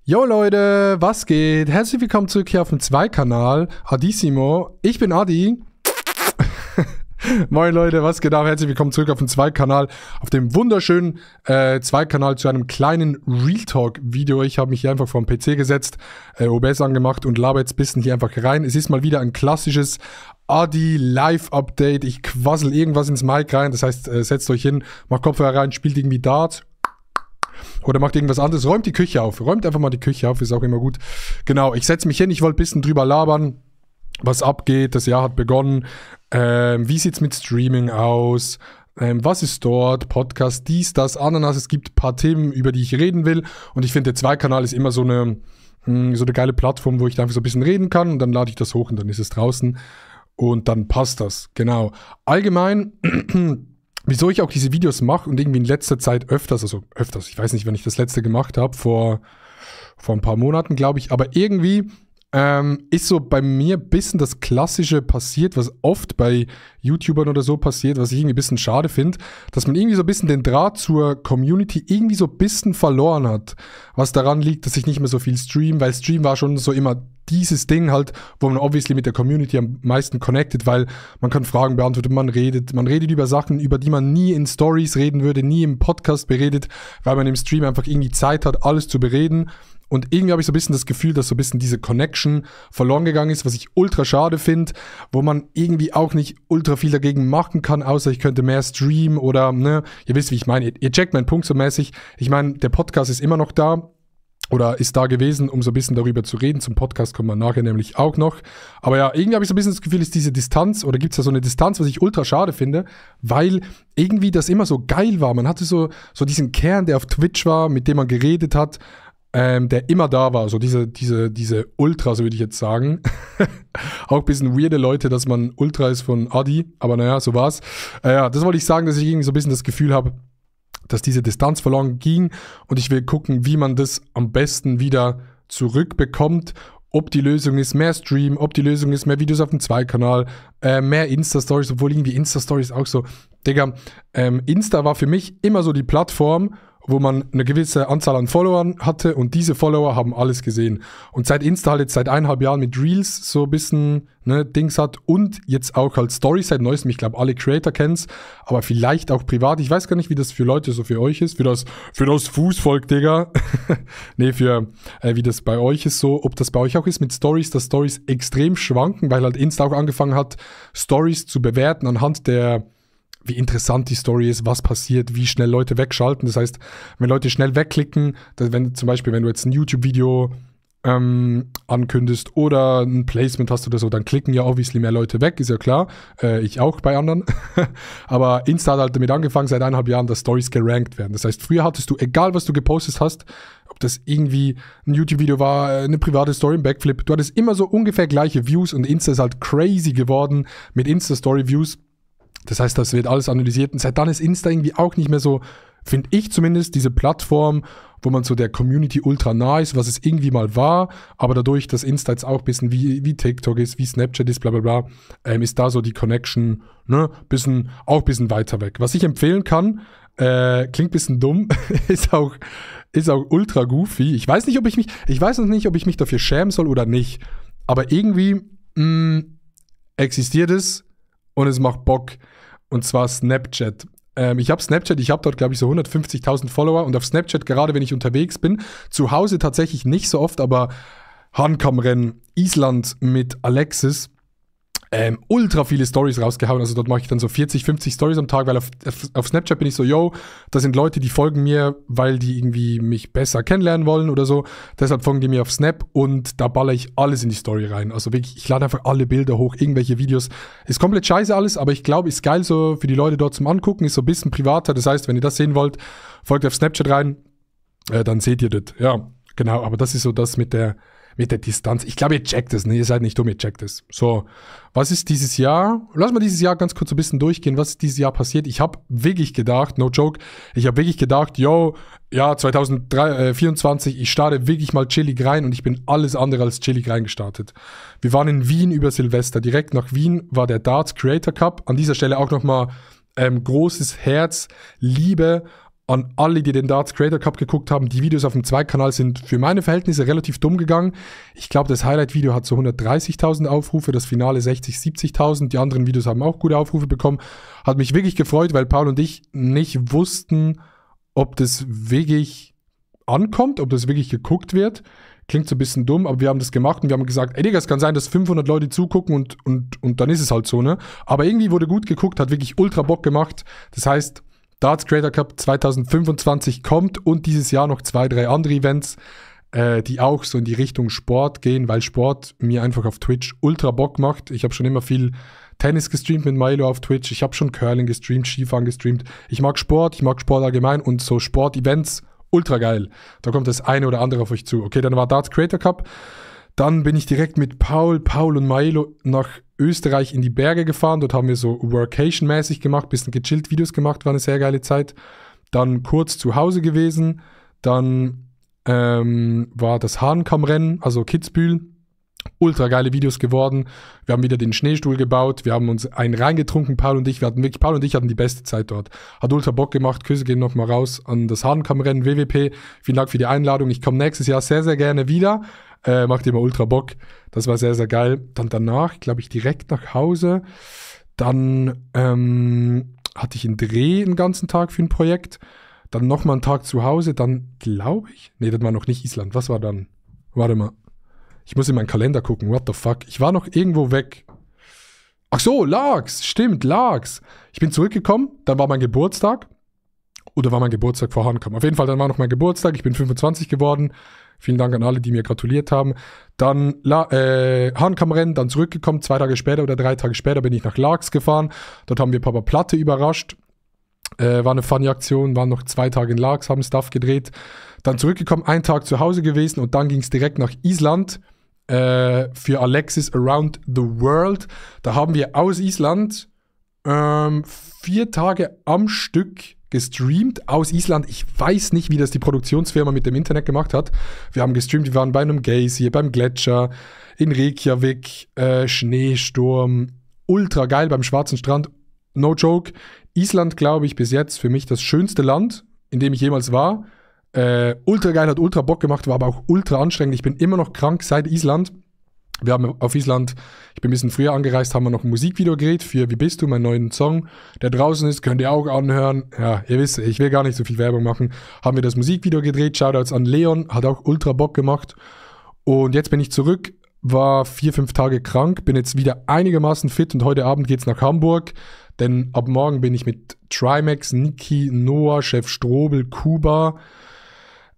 Yo Leute, was geht? Herzlich willkommen zurück hier auf dem Zwei-Kanal. Adissimo, ich bin Adi. Moin Leute, was geht ab? Herzlich willkommen zurück auf dem Zwei-Kanal. Auf dem wunderschönen Zwei-Kanal zu einem kleinen Real Talk-Video. Ich habe mich hier einfach vor den PC gesetzt, OBS angemacht und laber jetzt ein bisschen hier einfach rein. Es ist mal wieder ein klassisches Adi-Live-Update. Ich quassel irgendwas ins Mic rein. Das heißt, setzt euch hin, macht Kopfhörer rein, spielt irgendwie Darts. Oder macht irgendwas anderes, räumt die Küche auf. Räumt einfach mal die Küche auf, ist auch immer gut. Genau, ich setze mich hin, ich wollte ein bisschen drüber labern, was abgeht. Das Jahr hat begonnen. Wie sieht es mit Streaming aus? Was ist dort? Podcast, dies, das, Ananas. Es gibt ein paar Themen, über die ich reden will. Und ich finde, der Zwei-Kanal ist immer so eine geile Plattform, wo ich da einfach so ein bisschen reden kann. Und dann lade ich das hoch und dann ist es draußen. Und dann passt das, genau. Allgemein... Wieso ich auch diese Videos mache und irgendwie in letzter Zeit öfters, ich weiß nicht, wann ich das letzte gemacht habe, vor ein paar Monaten, glaube ich, aber irgendwie ist so bei mir ein bisschen das Klassische passiert, was oft bei YouTubern oder so passiert, was ich irgendwie ein bisschen schade finde, dass man irgendwie so ein bisschen den Draht zur Community irgendwie so ein bisschen verloren hat, was daran liegt, dass ich nicht mehr so viel streame, weil Stream war schon so immer dieses Ding halt, wo man obviously mit der Community am meisten connected, weil man kann Fragen beantworten, man redet über Sachen, über die man nie in Stories reden würde, nie im Podcast beredet, weil man im Stream einfach irgendwie Zeit hat, alles zu bereden. Und irgendwie habe ich so ein bisschen das Gefühl, dass so ein bisschen diese Connection verloren gegangen ist, was ich ultra schade finde, wo man irgendwie auch nicht ultra viel dagegen machen kann, außer ich könnte mehr streamen oder, ne, ihr wisst, wie ich meine, ihr checkt meinen Punkt so mäßig. Ich meine, der Podcast ist immer noch da. Oder ist da gewesen, um so ein bisschen darüber zu reden. Zum Podcast kommt man nachher nämlich auch noch. Aber ja, irgendwie habe ich so ein bisschen das Gefühl, ist diese Distanz, oder gibt es da so eine Distanz, was ich ultra schade finde, weil irgendwie das immer so geil war. Man hatte so diesen Kern, der auf Twitch war, mit dem man geredet hat, der immer da war. So diese Ultra, so würde ich jetzt sagen. Auch ein bisschen weirde Leute, dass man Ultra ist von Adi. Aber naja, so war's. Ja, das wollte ich sagen, dass ich irgendwie so ein bisschen das Gefühl habe, dass diese Distanz verloren ging und ich will gucken, wie man das am besten wieder zurückbekommt. Ob die Lösung ist mehr Stream, ob die Lösung ist mehr Videos auf dem Zwei-Kanal, mehr Insta-Stories, obwohl irgendwie Insta-Stories auch so, Digga, Insta war für mich immer so die Plattform, wo man eine gewisse Anzahl an Followern hatte und diese Follower haben alles gesehen. Und seit Insta halt jetzt seit 1,5 Jahren mit Reels so ein bisschen Dings hat und jetzt auch halt Stories seit neuestem, ich glaube alle Creator kennen's, aber vielleicht auch privat. Ich weiß gar nicht, wie das für Leute so für euch ist, für das Fußvolk, Digga. Nee, wie das bei euch ist so, ob das bei euch auch ist mit Stories, dass Stories extrem schwanken, weil halt Insta auch angefangen hat, Stories zu bewerten anhand der wie interessant die Story ist, was passiert, wie schnell Leute wegschalten. Das heißt, wenn Leute schnell wegklicken, wenn du jetzt ein YouTube-Video ankündigst oder ein Placement hast oder so, dann klicken ja obviously mehr Leute weg, ist ja klar. Ich auch bei anderen. Aber Insta hat halt damit angefangen, seit 1,5 Jahren, dass Stories gerankt werden. Das heißt, früher hattest du, egal was du gepostet hast, ob das irgendwie ein YouTube-Video war, eine private Story, ein Backflip, du hattest immer so ungefähr gleiche Views und Insta ist halt crazy geworden mit Insta-Story-Views. Das heißt, das wird alles analysiert und seit dann ist Insta irgendwie auch nicht mehr so, finde ich zumindest, diese Plattform, wo man so der Community ultra nah ist, was es irgendwie mal war, aber dadurch, dass Insta jetzt auch ein bisschen wie TikTok ist, wie Snapchat ist, bla bla bla, ist da so die Connection, auch ein bisschen weiter weg. Was ich empfehlen kann, klingt ein bisschen dumm, ist auch ultra goofy. Ich weiß noch nicht, ob ich mich dafür schämen soll oder nicht, aber irgendwie existiert es und es macht Bock. Und zwar Snapchat. Ich habe Snapchat, ich habe dort, glaube ich, so 150.000 Follower. Und auf Snapchat, gerade wenn ich unterwegs bin, zu Hause tatsächlich nicht so oft, aber Hahnkammrennen, Island mit Alexis, ultra viele Stories rausgehauen. Also dort mache ich dann so 40, 50 Stories am Tag, weil auf Snapchat bin ich so, yo, da sind Leute, die folgen mir, weil die irgendwie mich besser kennenlernen wollen oder so. Deshalb folgen die mir auf Snap und da baller ich alles in die Story rein. Also wirklich, ich lade einfach alle Bilder hoch, irgendwelche Videos. Ist komplett scheiße alles, aber ich glaube, ist geil so für die Leute dort zum Angucken, ist so ein bisschen privater. Das heißt, wenn ihr das sehen wollt, folgt auf Snapchat rein, dann seht ihr das. Ja, genau, aber das ist so das mit der Distanz. Ich glaube, ihr checkt es, ne? Ihr seid nicht dumm, ihr checkt es. So, was ist dieses Jahr? Lass mal dieses Jahr ganz kurz ein bisschen durchgehen. Was ist dieses Jahr passiert? Ich habe wirklich gedacht, no joke, yo, ja, 2024, ich starte wirklich mal chillig rein und ich bin alles andere als chillig reingestartet. Wir waren in Wien über Silvester. Direkt nach Wien war der Darts Creator Cup. An dieser Stelle auch nochmal großes Herz, Liebe an alle, die den Darts Creator Cup geguckt haben. Die Videos auf dem Zweitkanal sind für meine Verhältnisse relativ dumm gegangen. Ich glaube, das Highlight-Video hat so 130.000 Aufrufe, das Finale 60.000, 70.000. Die anderen Videos haben auch gute Aufrufe bekommen. Hat mich wirklich gefreut, weil Paul und ich nicht wussten, ob das wirklich ankommt, ob das wirklich geguckt wird. Klingt so ein bisschen dumm, aber wir haben das gemacht und wir haben gesagt, ey Digga, es kann sein, dass 500 Leute zugucken und dann ist es halt so, ne? Aber irgendwie wurde gut geguckt, hat wirklich ultra Bock gemacht. Das heißt, Darts Creator Cup 2025 kommt und dieses Jahr noch 2, 3 andere Events, die auch so in die Richtung Sport gehen, weil Sport mir einfach auf Twitch ultra Bock macht. Ich habe schon immer viel Tennis gestreamt mit Milo auf Twitch, ich habe schon Curling gestreamt, Skifahren gestreamt. Ich mag Sport allgemein und so Sport-Events ultra geil. Da kommt das eine oder andere auf euch zu. Okay, dann war Darts Creator Cup. Dann bin ich direkt mit Paul und Milo nach Österreich in die Berge gefahren. Dort haben wir so Workation-mäßig gemacht, bisschen gechillt Videos gemacht, war eine sehr geile Zeit. Dann kurz zu Hause gewesen. Dann war das Hahnkammrennen, also Kitzbühel. Ultra geile Videos geworden. Wir haben wieder den Schneestuhl gebaut. Wir haben uns einen reingetrunken, Paul und ich. Paul und ich hatten die beste Zeit dort. Hat ultra Bock gemacht. Küsse gehen nochmal raus an das Hahnkammrennen WWP. Vielen Dank für die Einladung. Ich komme nächstes Jahr sehr, sehr gerne wieder. Macht immer ultra Bock. Das war sehr, sehr geil. Dann danach, glaube ich, direkt nach Hause. Dann hatte ich einen Dreh den ganzen Tag für ein Projekt. Dann nochmal einen Tag zu Hause. Dann glaube ich, nee, das war noch nicht Island. Was war dann? Warte mal. Ich muss in meinen Kalender gucken. What the fuck? Ich war noch irgendwo weg. Ach so, Largs. Stimmt, Largs. Ich bin zurückgekommen. Dann war mein Geburtstag. Oder war mein Geburtstag vor Hahnkamm? Auf jeden Fall, dann war noch mein Geburtstag. Ich bin 25 geworden. Vielen Dank an alle, die mir gratuliert haben. Dann Hahnkammrennen, dann zurückgekommen. 2 Tage später oder 3 Tage später bin ich nach Largs gefahren. Dort haben wir Papa Platte überrascht. War eine funny Aktion. Waren noch 2 Tage in Largs, haben Stuff gedreht. Dann zurückgekommen, 1 Tag zu Hause gewesen und dann ging es direkt nach Island für Alexis Around the World. Da haben wir aus Island 4 Tage am Stück gestreamt aus Island. Ich weiß nicht, wie das die Produktionsfirma mit dem Internet gemacht hat. Wir haben gestreamt, wir waren bei einem Geysir, beim Gletscher, in Reykjavik, Schneesturm, ultra geil beim Schwarzen Strand. No joke. Island, glaube ich, bis jetzt für mich das schönste Land, in dem ich jemals war. Ultra geil, hat ultra Bock gemacht, war aber auch ultra anstrengend. Ich bin immer noch krank seit Island. Wir haben auf Island, ich bin ein bisschen früher angereist, haben wir noch ein Musikvideo gedreht für Wie bist du, meinen neuen Song, der draußen ist, könnt ihr auch anhören. Ja, ihr wisst, ich will gar nicht so viel Werbung machen. Haben wir das Musikvideo gedreht, Shoutouts an Leon, hat auch ultra Bock gemacht. Und jetzt bin ich zurück, war 4-5 Tage krank, bin jetzt wieder einigermaßen fit und heute Abend geht's nach Hamburg, denn ab morgen bin ich mit Trimax, Niki, Noah, Chef Strobel, Kuba,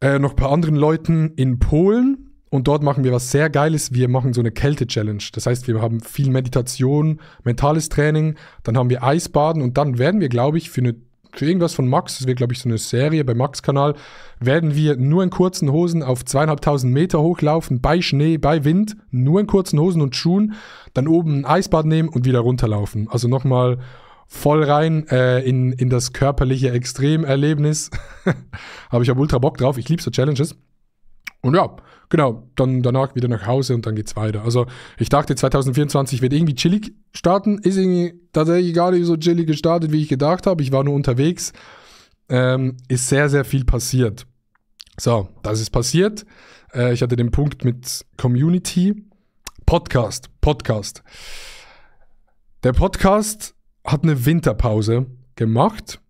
noch ein paar anderen Leuten in Polen und dort machen wir was sehr Geiles. Wir machen so eine Kälte-Challenge. Das heißt, wir haben viel Meditation, mentales Training, dann haben wir Eisbaden und dann werden wir, glaube ich, für irgendwas von Max, das wird, glaube ich, so eine Serie beim Max-Kanal, werden wir nur in kurzen Hosen auf 2.500 Meter hochlaufen, bei Schnee, bei Wind, nur in kurzen Hosen und Schuhen, dann oben ein Eisbad nehmen und wieder runterlaufen. Also nochmal voll rein in das körperliche Extremerlebnis. Aber ich habe ultra Bock drauf. Ich liebe so Challenges. Und ja, genau, dann danach wieder nach Hause und dann geht's weiter. Also ich dachte, 2024 wird irgendwie chillig starten. Ist irgendwie tatsächlich gar nicht so chillig gestartet, wie ich gedacht habe. Ich war nur unterwegs. Ist sehr, sehr viel passiert. So, das ist passiert. Ich hatte den Punkt mit Community. Podcast. Der Podcast hat eine Winterpause gemacht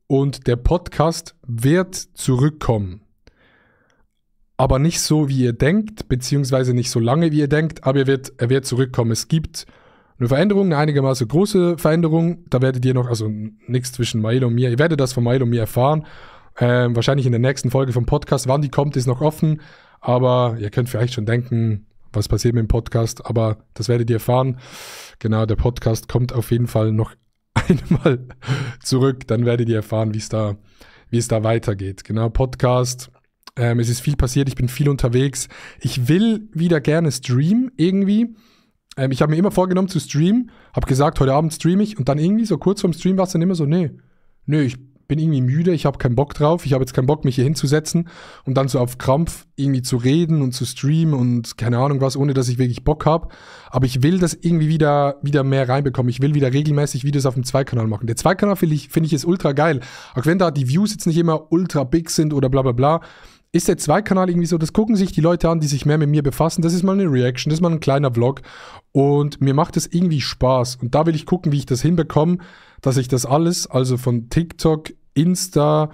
und der Podcast wird zurückkommen. Aber nicht so, wie ihr denkt, beziehungsweise nicht so lange, wie ihr denkt, aber er wird zurückkommen. Es gibt eine Veränderung, eine einigermaßen große Veränderung. Da werdet ihr noch, also nichts zwischen Milo und mir, ihr werdet das von Milo und mir erfahren. Wahrscheinlich in der nächsten Folge vom Podcast. Wann die kommt, ist noch offen. Aber ihr könnt vielleicht schon denken, was passiert mit dem Podcast. Aber das werdet ihr erfahren. Genau, der Podcast kommt auf jeden Fall noch einmal zurück. Dann werdet ihr erfahren, wie es da weitergeht. Genau, Podcast. Es ist viel passiert, ich bin viel unterwegs. Ich will wieder gerne streamen irgendwie. Ich habe mir immer vorgenommen zu streamen, habe gesagt, heute Abend streame ich und dann irgendwie so kurz vorm Stream war es dann immer so, nee, bin irgendwie müde, ich habe keinen Bock drauf, ich habe jetzt keinen Bock, mich hier hinzusetzen und dann so auf Krampf irgendwie zu reden und zu streamen und keine Ahnung was, ohne dass ich wirklich Bock habe. Aber ich will das irgendwie wieder mehr reinbekommen. Ich will wieder regelmäßig Videos auf dem Zweikanal machen. Der Zweikanal finde ich ist ultra geil. Auch wenn da die Views jetzt nicht immer ultra big sind oder bla bla bla, ist der Zweikanal irgendwie so, das gucken sich die Leute an, die sich mehr mit mir befassen. Das ist mal eine Reaction, das ist mal ein kleiner Vlog. Und mir macht das irgendwie Spaß. Und da will ich gucken, wie ich das hinbekomme, dass ich das alles, also von TikTok, Insta,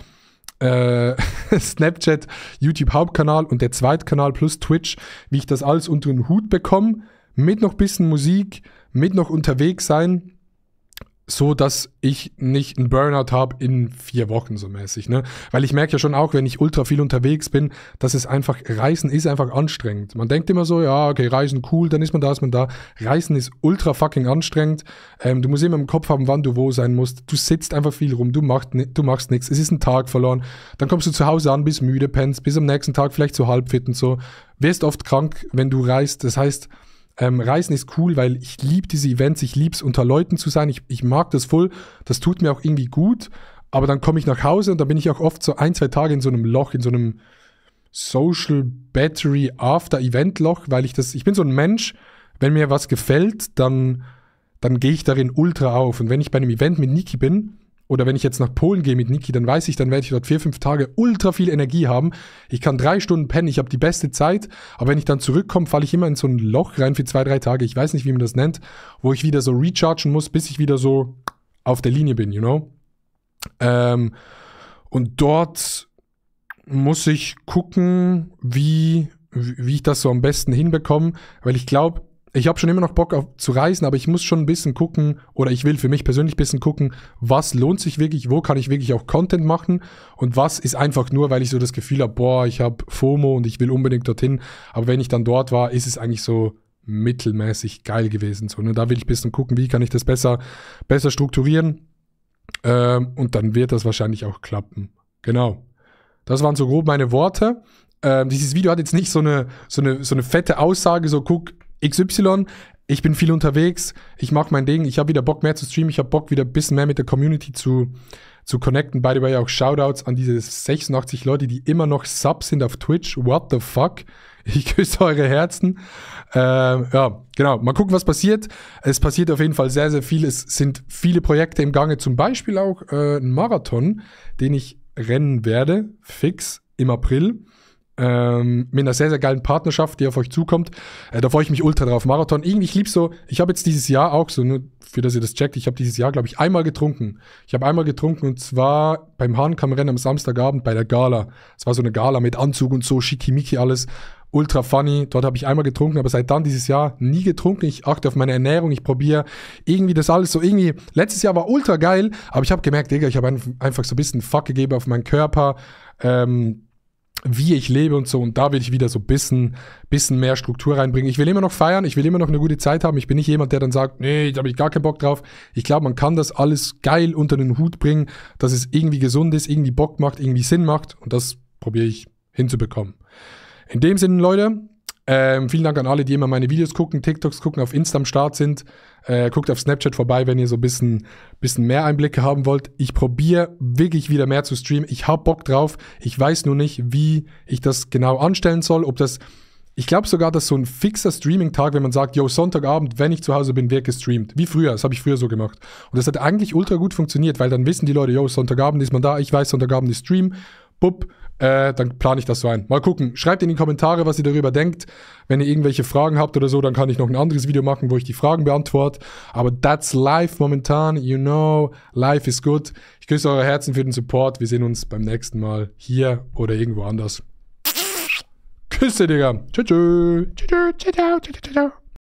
Snapchat, YouTube Hauptkanal und der Zweitkanal plus Twitch, wie ich das alles unter den Hut bekomme, mit noch ein bisschen Musik, mit noch unterwegs sein, so dass ich nicht einen Burnout habe in 4 Wochen so mäßig, ne? Weil ich merke ja schon auch, wenn ich ultra viel unterwegs bin, dass es einfach, Reisen ist einfach anstrengend. Man denkt immer so, ja, okay, Reisen cool, dann ist man da. Reisen ist ultra fucking anstrengend. Du musst immer im Kopf haben, wann du wo sein musst. Du sitzt einfach viel rum, du machst nichts. Es ist ein Tag verloren. Dann kommst du zu Hause an, bist müde, pennst, bis am nächsten Tag vielleicht so halbfit und so. Wirst oft krank, wenn du reist. Das heißt, Reisen ist cool, weil ich liebe diese Events, ich liebe es, unter Leuten zu sein, ich mag das voll, das tut mir auch irgendwie gut, aber dann komme ich nach Hause und dann bin ich auch oft so 1-2 Tage in so einem Loch, in so einem Social Battery After Event Loch, weil ich bin so ein Mensch, wenn mir was gefällt, dann gehe ich darin ultra auf und wenn ich bei einem Event mit Niki bin, oder wenn ich jetzt nach Polen gehe mit Niki, dann weiß ich, dann werde ich dort 4-5 Tage ultra viel Energie haben. Ich kann 3 Stunden pennen, ich habe die beste Zeit. Aber wenn ich dann zurückkomme, falle ich immer in so ein Loch rein für 2-3 Tage. Ich weiß nicht, wie man das nennt. Wo ich wieder so rechargen muss, bis ich wieder so auf der Linie bin, you know? Und dort muss ich gucken, wie ich das so am besten hinbekomme. Weil ich glaube, ich habe schon immer noch Bock zu reisen, aber ich muss schon ein bisschen gucken, oder ich will für mich persönlich ein bisschen gucken, was lohnt sich wirklich, wo kann ich wirklich auch Content machen und was ist einfach nur, weil ich so das Gefühl habe, boah, ich habe FOMO und ich will unbedingt dorthin, aber wenn ich dann dort war, ist es eigentlich so mittelmäßig geil gewesen. So, ne? Da will ich ein bisschen gucken, wie kann ich das besser strukturieren und dann wird das wahrscheinlich auch klappen. Genau. Das waren so grob meine Worte. Dieses Video hat jetzt nicht so eine fette Aussage, so guck, XY, ich bin viel unterwegs, ich mache mein Ding, ich habe wieder Bock mehr zu streamen, ich habe Bock wieder ein bisschen mehr mit der Community zu connecten. By the way, auch Shoutouts an diese 86 Leute, die immer noch Subs sind auf Twitch. What the fuck? Ich küsse eure Herzen. Ja, genau. Mal gucken, was passiert. Es passiert auf jeden Fall sehr, sehr viel. Es sind viele Projekte im Gange. Zum Beispiel auch ein Marathon, den ich rennen werde, fix im April. Mit einer sehr, sehr geilen Partnerschaft, die auf euch zukommt. Da freue ich mich ultra drauf. Marathon, irgendwie, ich liebe so, ich habe jetzt dieses Jahr auch so, nur für dass ihr das checkt, ich habe dieses Jahr, glaube ich, einmal getrunken. Ich habe einmal getrunken und zwar beim Hahnkammrennen am Samstagabend bei der Gala. Es war so eine Gala mit Anzug und so, schickimicki alles. Ultra funny. Dort habe ich einmal getrunken, aber seit dann dieses Jahr nie getrunken. Ich achte auf meine Ernährung, ich probiere irgendwie das alles so irgendwie. Letztes Jahr war ultra geil, aber ich habe gemerkt, Digga, ich habe einfach so ein bisschen Fuck gegeben auf meinen Körper, wie ich lebe und so, und da will ich wieder so ein bisschen mehr Struktur reinbringen. Ich will immer noch feiern, ich will immer noch eine gute Zeit haben. Ich bin nicht jemand, der dann sagt, nee, da habe ich gar keinen Bock drauf. Ich glaube, man kann das alles geil unter den Hut bringen, dass es irgendwie gesund ist, irgendwie Bock macht, irgendwie Sinn macht, und das probiere ich hinzubekommen. In dem Sinne, Leute, vielen Dank an alle, die immer meine Videos gucken, TikToks gucken, auf Insta am Start sind. Guckt auf Snapchat vorbei, wenn ihr so ein bisschen mehr Einblicke haben wollt. Ich probiere wirklich wieder mehr zu streamen. Ich habe Bock drauf. Ich weiß nur nicht, wie ich das genau anstellen soll. Ich glaube sogar, dass so ein fixer Streaming-Tag, wenn man sagt, yo, Sonntagabend, wenn ich zu Hause bin, wird gestreamt. Wie früher, das habe ich früher so gemacht. Und das hat eigentlich ultra gut funktioniert, weil dann wissen die Leute, yo, Sonntagabend ist man da, ich weiß, Sonntagabend ist Stream, bupp, dann plane ich das so ein. Mal gucken. Schreibt in die Kommentare, was ihr darüber denkt. Wenn ihr irgendwelche Fragen habt oder so, dann kann ich noch ein anderes Video machen, wo ich die Fragen beantworte. Aber that's life momentan. You know, life is good. Ich küsse eure Herzen für den Support. Wir sehen uns beim nächsten Mal hier oder irgendwo anders. Küsse, Digga. Tschüss. Ciao, ciao, ciao, ciao, ciao.